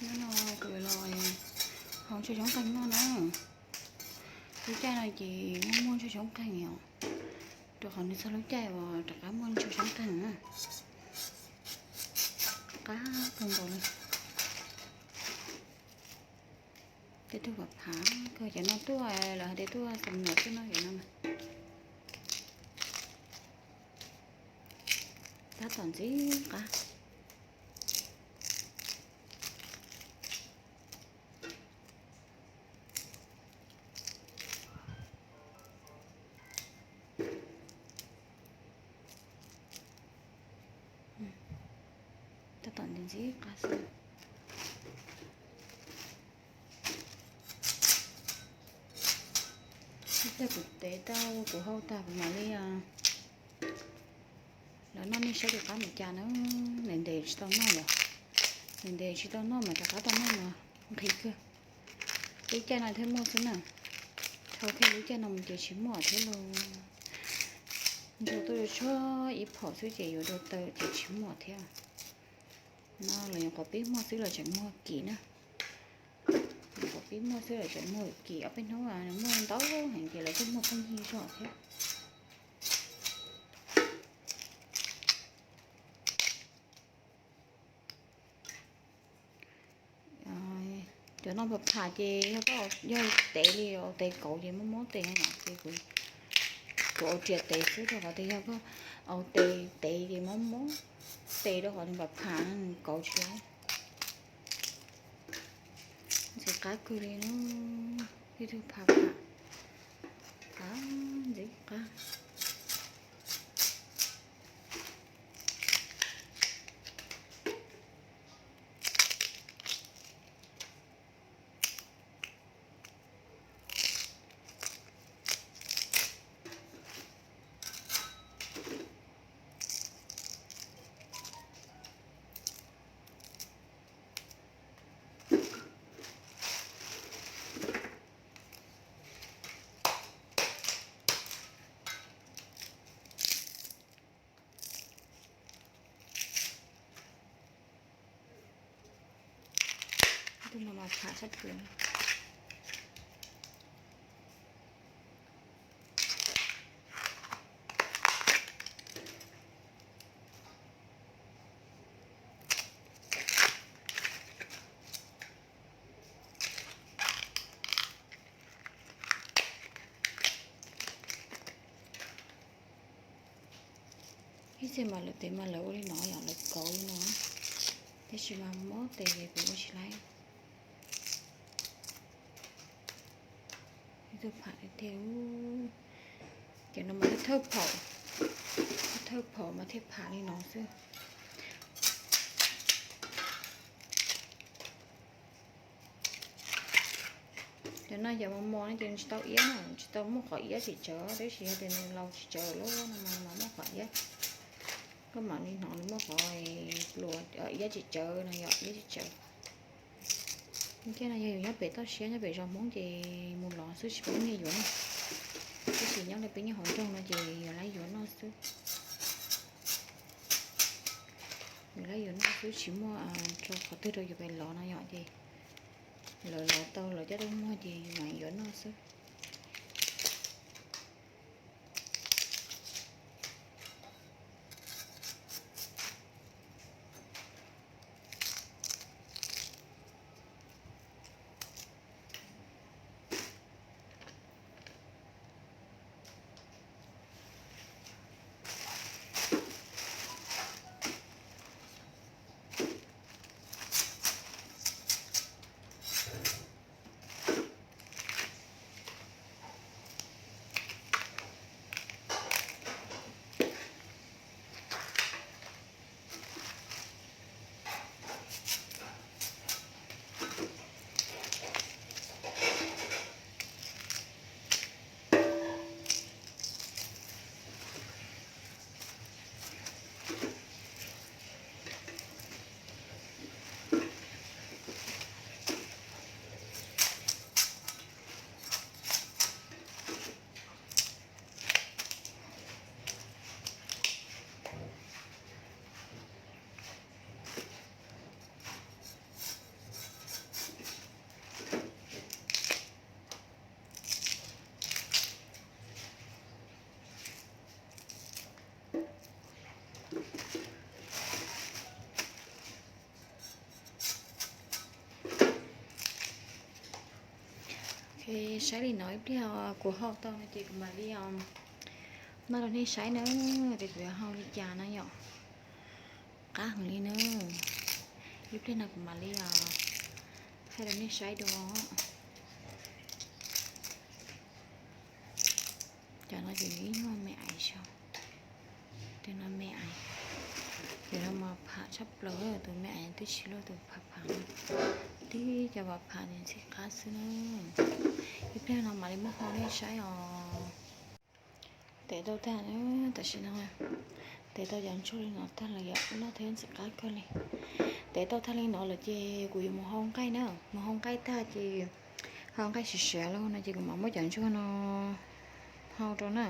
Hnub no kuv yuav los hau ntsuag xyoob qeeg noj na. Lub caij no ces muaj muaj ntsuag xyoob qeeg os, rau qhov nws txog lub caij uas rov qab muaj ntsuag xyoob qeeg na. Qab kawg nkaus li. Tej tug phav phav kawg, cov no tuaj lawv hais tias tuaj xam nyuam tuaj noj cov no mas. Tab tom ntxim qab. Tab tom ntxim ntxim qab xwb. Ib pliag kuv tev tau kuv hau tag kuv mam li, lawv noj nej saib li qab mus cas na. Ntev ntev tsis tau noj los, ntev ntev tsis tau noj mas rov qab tau noj mas nqhis kawg. Lub caij no thiaj muaj xwb na, dhau kiag lub caij no mus ces tsis muaj thiab lauj. Ntsuag tuaj tshuab ib phaum xwb ces yuav dua taw ces tsis muaj thiab. No los nyuam qhuav pib muaj xwb los tseem muag kim na. Nyuam qhuav pib muaj xwb los tseem muag kim, ob peb hnub nws muaj ntau heev ces lawv kuj muag pheej yig zog thiab. Cov no phav phav ces yog koj yog tev li, tev kauv ces mob mob tes no ces kuv, kuv au riam tev xwb rau qhov tias yog koj au tes tev ces mob mob tes rau qhov nws phav phav nws kauv tsis laib. Ntxim qab kawg li na, ib tug phav phav, qab ntxim qab. Tus no mas phav sab pwm. Ib txhia mas lawv tev mas lawv ua li no yom, lawv kauv li no, tab sis mas mob tes ces kuv ua tsis laib. Ib tug phav tiag tiag, ces no mas thawj phaum, thawj phaum mas thiaj phav li no xwb. Cov no yog mos mos no ces nws tsis tau iab na, tsis tau muaj qhov iab tsis tsawv, tab sis yog tias nws laus tsis tsawv lawm no mas muaj qhov iab. Koj mam li hnov nws muaj qhov pluas iab tsis tsawv no, yog iab tsis tsawv. Thiab no yog yus nyob pem toj siab nyob pem zos Hmoob ces mus lov xwb tsis pub nyiag yuav na. Tab sis nyob li peb nyob hauv nroog no ces yuav laib yuav noj xwb. Yuav laib yuav noj xwb tsis muaj rau qhov twg rau yus pem lov no yom, ces lawv lov tau lawv coj tuaj muag ces yus mam yuav noj xwb. Saib li no ib pliag kuv hau tau no ces kuv mam li noj rau nej saib na, tias kuv yuav hau li cas na yom. Qab heev li na. Ib pliag no kuv mam li thaij rau nej saib dua. Cov no ces nws ib nyuag me aiv xyov, tus no me aiv, tus no mas pham tshaj plaws, tus me aiv twb tsis luaj tus pham pham no. Tib cov pham pham ntxim qab xwb na. Ib pliag no mam li muab hau nej saib os. Tev tau tag, tam sim no tev tau cov ntsuag li no tag lawm yom, loj thiab ntxim qab kawg li. Tev tau tag li no lawm ces kuv yuav mus hau nqaij na, mus hau nqaij tag ces hau nqaij siav siav lawm no ces kuv mam muab cov ntsuag no hau rau na.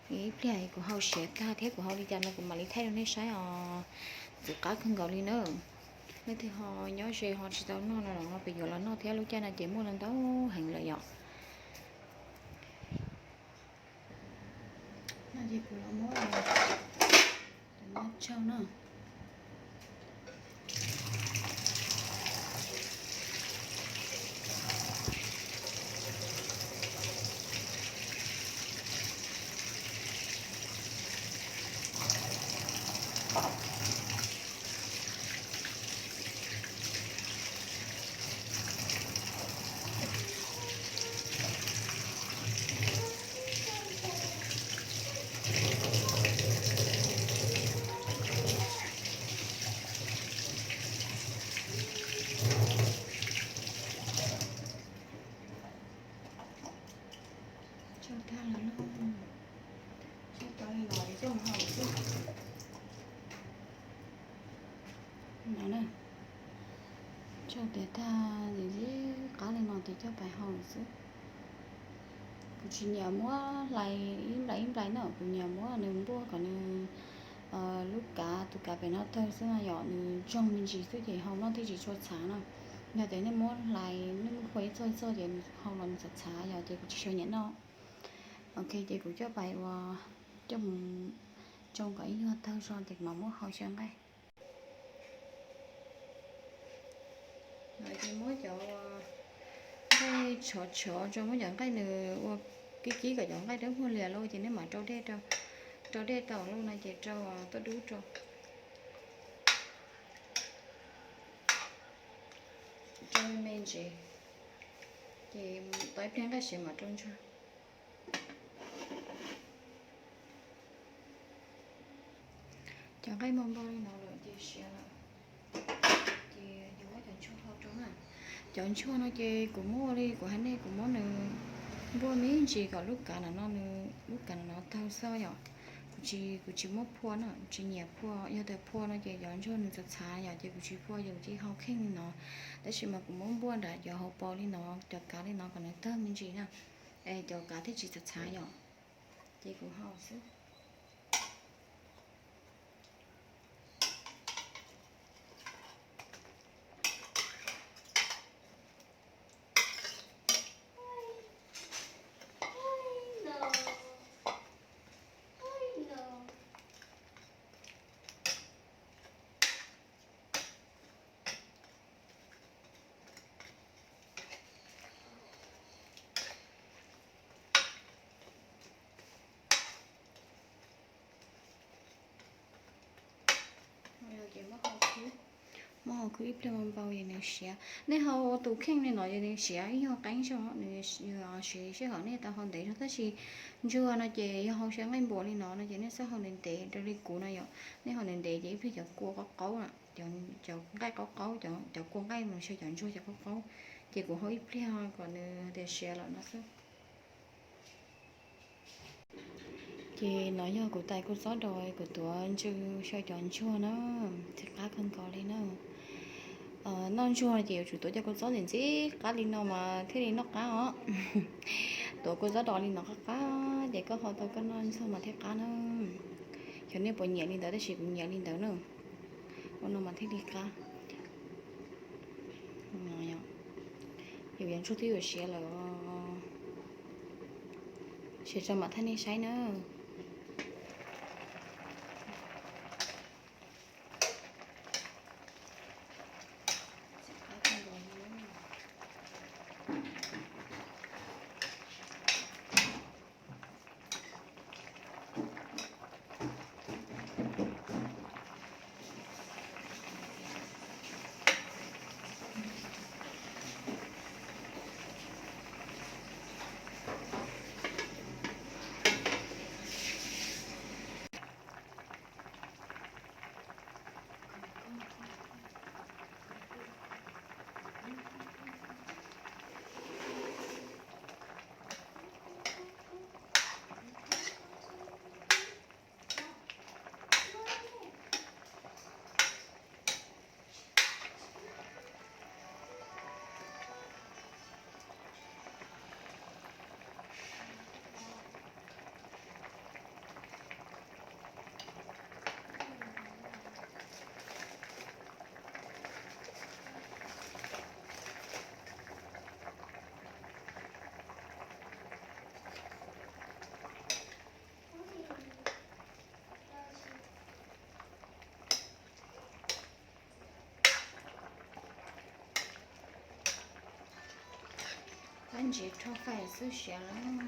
Ib pliag kuv hau siav tag thiab kuv hau li cas no kuv mam li thaij rau nej saib os. Ntxim qab kawg nkaus li na. Leej twg ho nyob ze ho tsis tau noj no los ho pes yuav los noj thiab, lub caij no ces muaj ntau ntau heev lawm yom. No ces kuv los muab cov no tsau na. Tsau tag lawm no, tsau tag li no coj mus hau xwb. No na, tsau tiav tag ntxim qab li no ces coj pais hau xwb. Kuv tsis nyiam muab hlais ib nplais ib nplais na, kuv nyiam muab nws npuaj kom nws lub kav, tus kav pem no tawg xwb no yom, nws ntsoog me ntsis xwb ces hau noj thiaj tsis tshua txhav no. Yog tias nej muab hlais, nej muab phua ib txoj ib txoj ces nws hau los nws txhav txhav yom, ces kuv tsis tshua nyiam noj. Ok, ces kuv coj pais ua, coj mus tsau kom ib nyuag tawg zog ces kuv mam muab hau xyaw nqaij. No ces muab cov nqaij tshov tshov tso, muab cov nqaij nws ua kib kib kom cov nqaij dawb muag lias lauj ces nej mam rau dej rau, rau dej tau lauj no ces rau tuaj dub rau, rau me me ntsis, ces tau ib pliag nqaij siav mam rau ntsuag. Cov nqaij npau npau li no lawm ces siav lawm, ces yuav muab cov ntsuag hau rau na. Cov ntsuag no ces kuv muab li kuv hais nej, kuv muab nws npuaj me ntsis kom lub kav no, lub kav no tawg xwb yom. Kuv tsis, kuv tsis muab phua na, kuv tsis nyiam phua, yog tias phua no ces cov ntsuag nws txhav txhav yom, ces kuv tsis phua, ces kuv cia li hau kheej li no. Tab sis mas kuv muab npuaj nram cov hauv paus li no, cov kav li no kom nws tawg me ntsis na, es cov kav thiaj tsis txhav txhav yom. Ces kuv hau xwb. Muab hau khwb ib pliag npau npau ces nws siav. Nej hau tus kheej li no ces nws siav ib nyuag qeeb zog, nws siav sij hawm nej tau hau ntev zog, tab sis ntsuag no ces yog hau xyaw nqaij npuas li no no ces nej txhob hau ntev ntev raws li kuv no yom. Nej hau ntev ntev ces ib pliag cov kua qaub qaub na, cov nqaij qaub qaub, cov kua nqaij mas xyaw cov ntsuag cov qaub qaub, ces kuv hau ib pliag kom nws tias siav lawm no xwb. Ces no yog kuv tais kua txob dos kuv tuav ntsw xyaw cov ntsuag na, ntxim qab kawg nkaus li na. Noj ntsuag ces yuav tsum tuav cov kua txob ntxim ntxim qab li no mas thiaj li noj qab os. Tuav kua txob dos li no qab qab ces koj hau tau koj noj ntsuag mas thiaj qab na. Xyov nej puas nyiam li ntawd tab sis kuv nyiam li ntawd na. Ua no mas thiaj li qab. Yus cov ntsuag twb yuav siav lawm, siav tso mam thaij nej saib na. Ntsis rho fais xwb siav lawm.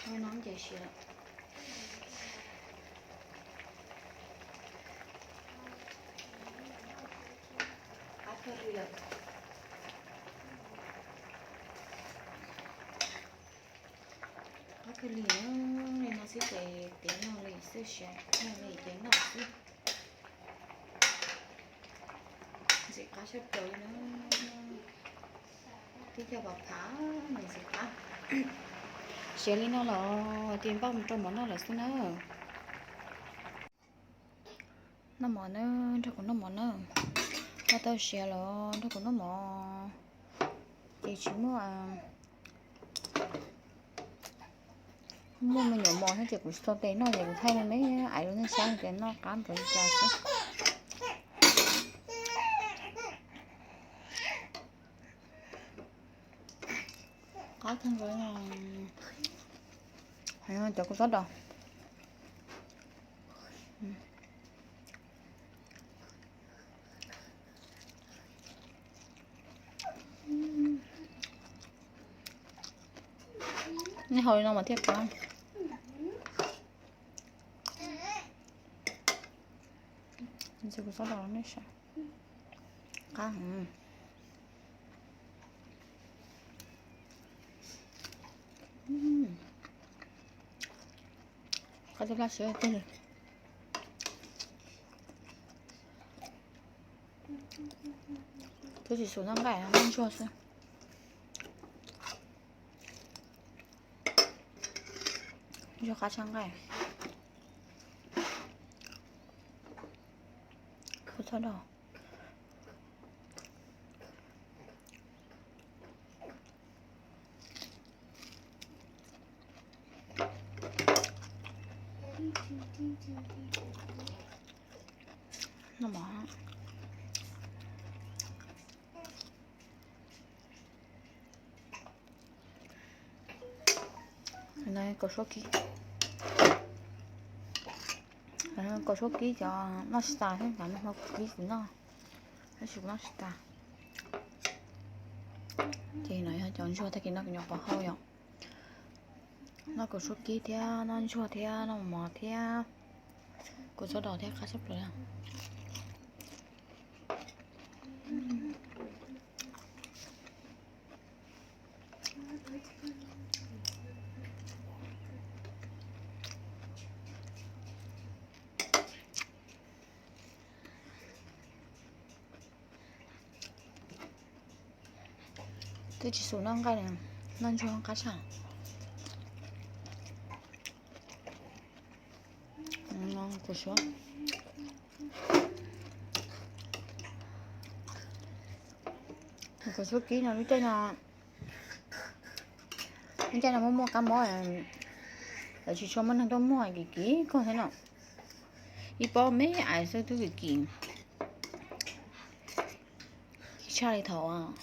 Ua no ces siav lawm. Qab kawg li lawm. Qab kawg li, li no xwb ces tiav noj li xwb siav, noj li ces noj xwb. Ntxim qab sab plaws li na. Tib co pom phav ntxim qab. Siav li no los tias npaj mus rau mov noj lawm xwb na. Noj mov na, nrog kuv noj mov na. Noj tau siav los nrog kuv noj mov. Ces tsis muaj, muaj me nyuam mos thiab ces kuv tsis tau tes noj ces kuv thaij me me ais rau nej saib tias noj qab npaum li cas xwb. Qab kawg nkaus. Cov kua txob dos. Nej hau li no mas thiaj qab. Kuv txhob rau nej saib. Qab heev. Qab tib plab siav tiag li. Twb tsis xus noj nqaij, noj ntsuag xwb. Ntsuag qab tshaj nqaij. Kua txob dos. Noj mov. Kaus suab kib, kaus suab kib cov noj tsis tas thiab, cov noj hmo kib kuv noj, tab sis kuv noj tsis tas. Ces no yog cov ntsuag tag kis no kuv nyuam qhuav hau yom. Noj kaus suab kib thiab noj ntsuag thiab noj mov thiab kua txob dos thiab qab tshaj plaws. Twb tsis xus noj nqaij, noj ntsuag qab tshaj. Kuv suab, kuv suab kib no lub caij no, lub caij no muaj muaj kab mob, lawv tsis tshua muaj neeg tuaj muag, kim kim kawg thiab no. Ib pob me ais xwb twb kim kim. Tsis tshaj li thaum,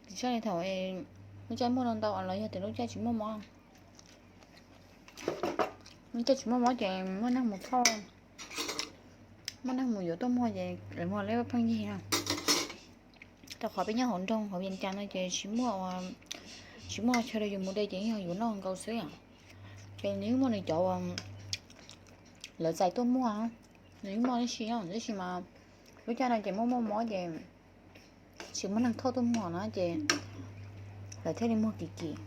tsis tshaj li thaum lub caij muaj ntau ntau los yog tias lub caij tsis muaj mob. Lub caij tsis muaj mob ces muaj neeg mus thauj, muaj neeg mus yuav tuaj muag ces lawv muag lawv pheej yig no. Rau qhov peb nyob hauv nroog hauv Vias Cas no ces tsis muaj, tsis muaj chaw rau yus mus de ces yog yus noj nkaus xwb yom. Ces nws yeej muaj nws cov uas lawv txais tuaj muag, nws yeej muaj tib si, tab sis mas lub caij no ces muaj muaj mob ces tsis muaj neeg thauj tuaj muag no ces lawv thiaj li muag kim kim.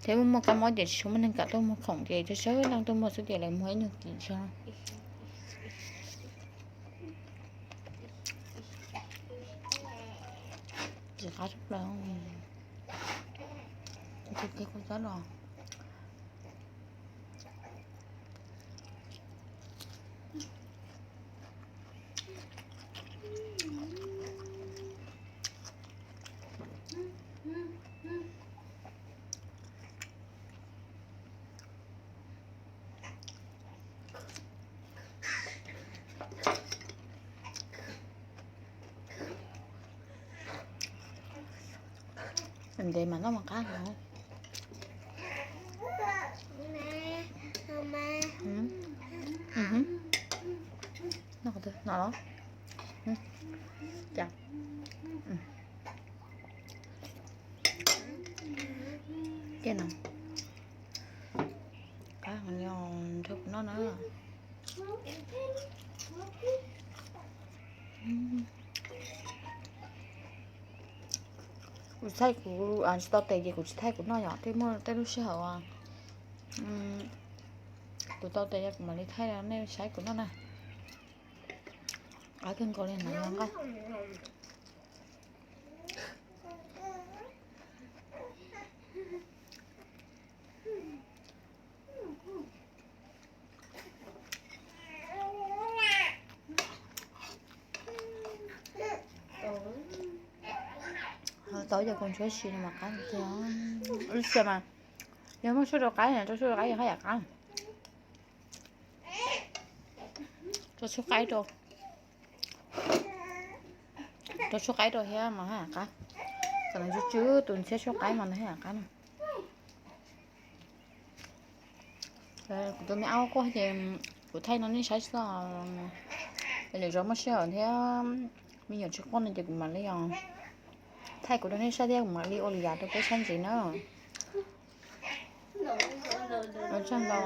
Thiab muaj muaj kab mob ces tsis muaj neeg kam tuaj muag khoom ces tsawg tsawg leej tuaj muag xwb ces lawv muag ib nyuag kim tso. Tsis qab tshaj plaws. Tus kev kua txob los. Ntev mas noj mas qab heev. Noj qhov twg no los? Cas, ces no, qab heev li os, nrog kuv noj na. Kuv thaij kuv tsis tau tes ces kuv tsis thaij kuv noj yom, tej muaj tej lub sij hawm kuv tau tes kuv mam li thaij nej saib kuv noj na. Qab kawg nkaus li no nqa. Tau yog kuv ntsuab si no mas qab tiag. Lub sij hawm mas yog muab suab rau qaib, rau suab rau qaib yog haj yam qab. Rau tshuab qaib rau, rau tshuab qaib rau thiab mas haj yam qab. Txawm nws tsw tsw tus ntxhiab tshuab qaib mas nws haj yam qab na. Kuv tus me ab quaj ces kuv thaij no nej saib tsis txog. Lwm zaus muaj sij hawm thiab me nyuam tsis quaj no ces kuv mam li os thaij kuv rau nej saib thiab kuv mam li ua lwm yam rau peb saib ntxiv na. Ua tsaug ntau.